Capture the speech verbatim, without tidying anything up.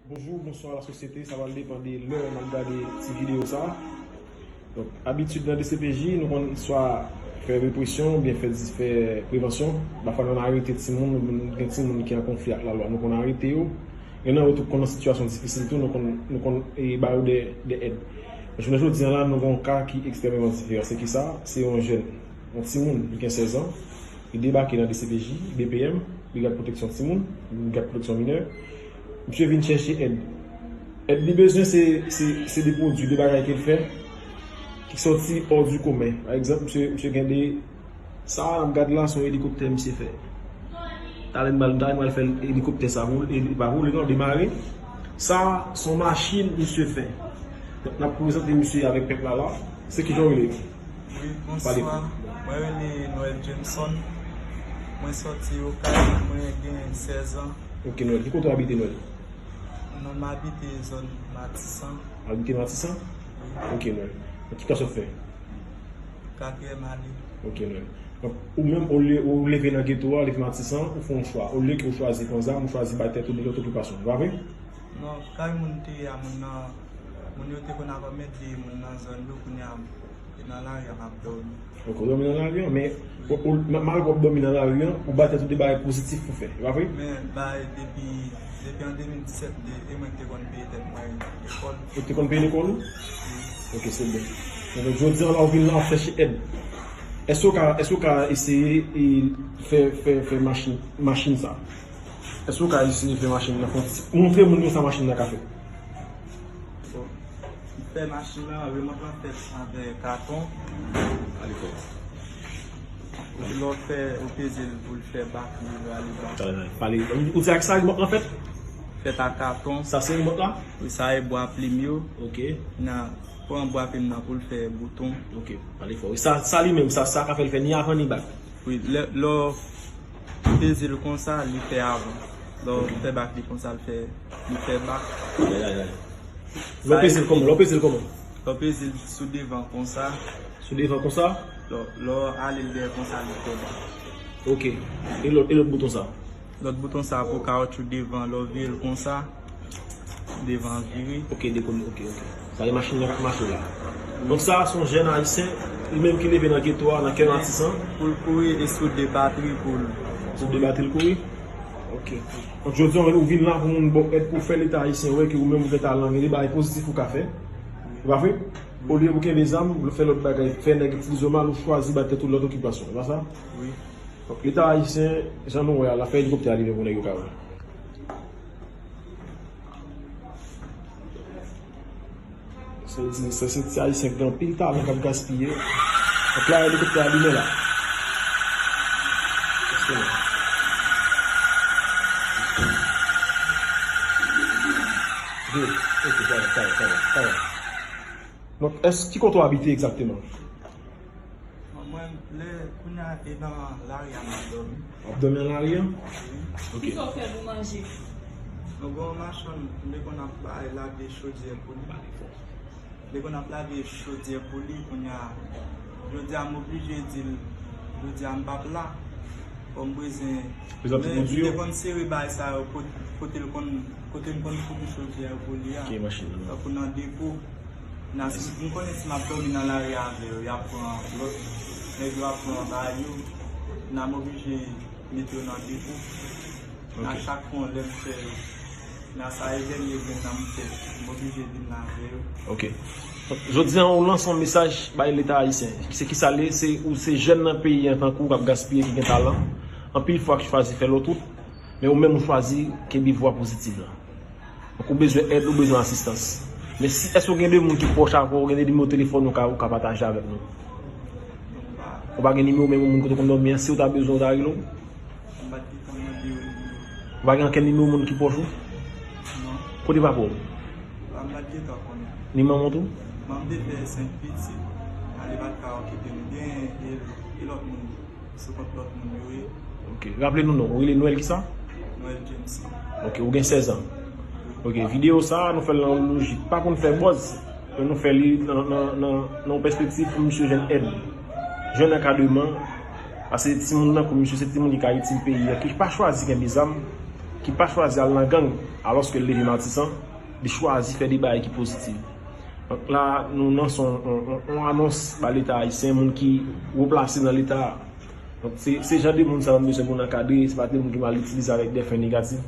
Bonjou, bonswa lasosyete, sa pral depann de lè w ap gade ti videyo sa. Donk, abitid nan D C P J, nou konn swa fè represyon oubyen fè, fè prevansyon. Pafwa, nou arete timoun, nou gen timoun ki an konfli ak lalwa, nou konn arete yo. Gen nan yo tou konn nan sitiyasyon difisil tou, nou konn, nou konn, e, ba yo de, de èd. Jounen jodi a la, nou gen yon ka ki ekstrèmeman diferan. Se kisa? Se yon jèn, yon timoun, li gen sèz an, li debake nan D C P J, B P M, Brigad Pwoteksyon Timoun, Brigad Pwoteksyon Minè. Misye vin chèche èd. Èd li bezwen se, se, se de pwodui, de bagay ke l fè, ki sòti hors du commun. Pa egzanp, misye, misye gen de, sa a n ap gad la, se yon elikoptè misye fè. Talè m pral, talè m pral fè elikoptè sa voule, e li pa voule non, demare. Sa a, se yon machin misye fè. Donk, n ap prezante misye avèk pèp la la. Se kijan w rele? Wi, pale. Bonswa. Mwen rele Noël Jameson. Mwen sòti Okay, mwen gen sèz an. Ok, Noël. Ki kote w abite, Noël? Non, m abite zòn Matisan. Abite Matisan? Wi. Ok, Noël. Ki klas w ap fè? Katriyèm ane. Ok, Noël. Donk, ou menm, ou le-, ou leve nan geto a, leve Matisan, ou fè yon chwa. Olye ke ou chwazi pran zam, ou chwazi bay tèt ou de lòt okipasyon. Se pa vre? Non, kay moun te ye a, moun nan, moun yo te konn ap anmède moun nan zòn yo, kounye a, e nan lari a m ap dòmi. Ok, ou dòmi nan lari a, men, ou, ou, ma-, malgre w ap dòmi nan lari a, ou bay tèt ou de bagay pozitif pou fè, se pa vre? Men, bay, depi, depi an de mil disèt, de, e mwen ki te konn peye tèt mwen lekòl. Ou te konn peye lekòl ou? Wi. Ok, se bon. Donk, jodi a la, ou vin la, w ap chèche èd. Èske w ka, èske w ka eseye, e, fè, fè, fè machin, machin sa? Èske w ka eseye fè machin nan fè yon ti, montre moun yo sa machin nan ka fè? Bon, m fè machin nan, remòt lan fèt avèk katon. Ale fò. Lè w fè, ou peze l pou l fè bak, li rale bak. Pale, pale. Ou di ak sa remòt lan fèt? Fèt ak katon. Sa se remòt la? Wi, sa e bwa plim yo. Ok. Nan pran bwa plim nan pou l fè bouton. Ok, pale fò. Sa, sa li menm, sa, sa ka fè l fè ni avan ni bak. Wi, lè, lè w peze l konsa, li fè avan. Lè w fè bak li konsa, l fè, li fè bak. Ay, ay, ay. Lè w peze l kòman? Lè w peze l kòman? Lè w peze l sou devan konsa. Sou devan konsa? Lè, lè w ale l dèyè konsa, li fè bak. Ok. E lòt, e lòt bouton sa? Lòt bouton sa pou kawotchou devan, lè w vire l konsa, devan vire. Ok, dekoule, ok, ok. Sa e machin nan k ap mache la. Donk sa a se yon jèn ayisyen, li menm ki leve nan geto a, nan kè Matisan. Pou l kouri e sou de batri pou l. Sou de batri l kouri? Ok. Donk jodi a ou vin la pou moun ba w èd pou fè Leta ayisyen wè ke ou menm ou gen talan, gen de bagay pozitif ou ka fè. Se pa vre? Olye pou kenbe zam, ou fè lòt bagay, fè nèg itilize w mal, ou chwazi bay tèt ou lòt okipasyon. Se pa sa? Wi. Donk, Leta ayisyen, jan nou wè a, l ap fè elikoptè a rive pou nèg yo ka wè. Se, se, se, se ti ayisyen ki gen anpil talan k ap gaspiye. Donk, la, elikoptè a limen la. Donk, èske, ki kote w abite egzakteman? Bon, mwen, lè, kounye a, e nan lari a m ap dòmi. W ap dòmi nan lari a? Wi. Ok. Kisa w fè pou manje? Mwen gen yon machann, m te konn ap bay lave chodyè pou li. M te konn ap lave chodyè pou li, kounye a, jodi a, m oblije di l, jodi a, m p ap la. Fò m bezwen, men li te konn sere bagay sa yo, kot-, kote l konn, kote m konn fouti chodyè yo pou li a. Tankou nan depo. Nan, si, m konnen si m ap dòmi nan lari avè yo, y ap pran lòt, nèg yo ap pran bagay yo, nan m oblije mete yo nan depo. Nan chak fwa lè m fè, nan sa e dènye grenn nan m fè, m oblije vin la avè yo. Ok. Jodi a, ou lanse yon mesaj bay Leta ayisyen. Se kisa l ye? Se, ou se jèn nan peyi an tankou w k ap gaspiye, ki gen talan. Anpil fwa ki chwazi fè lòt wout, men ou menm ou chwazi kenbe vwa pozitiv la. Donk, ou bezwen èd, ou bezwen asistans. Men si, èske w gen de moun ki pwòch avè w, ou gen de nimewo telefòn ou ka, ou ka pataje avèk nou? Ou pa gen nimewo menm moun kote w konn dòmi an, si w ta bezwen, w ta rele w? Ou pa gen ankenn nimewo moun ki pwòch ou? Non. Kote papa w? Ni manman w tou? Manman m te fè senk pitit, ale pa t ka okipe nou byen, e, e lòt moun. Sou kont lòt moun yo ye. Ok. Raple nou non. Ou rele Noël kisa? Noël Jameson. Ok. Ou gen sèz an. Ok. Videyo sa a, nou fè l nan yon lojik. Pa konn fè buzz. Men nou fè li nan, nan, nan, nan yon pèspektiv pou misye jwenn èd. Jwenn ankadreman. Paske timoun nan, kou misye, se timoun ki ka itil peyi a, ki pa chwazi kenbe zam. ki pa chwazi al nan gang, alòske l leve Matisan, li chwazi fè de bagay ki pozitiv. Donk la, nou lanse yon, yon, yon, yon anons ba Leta ayisyen, moun ki wo plase nan Leta a. Donk se, se jan de moun sa yo nou bezwen pou n ankadre, se pa de moun ki mal itilize avèk de fen negatif.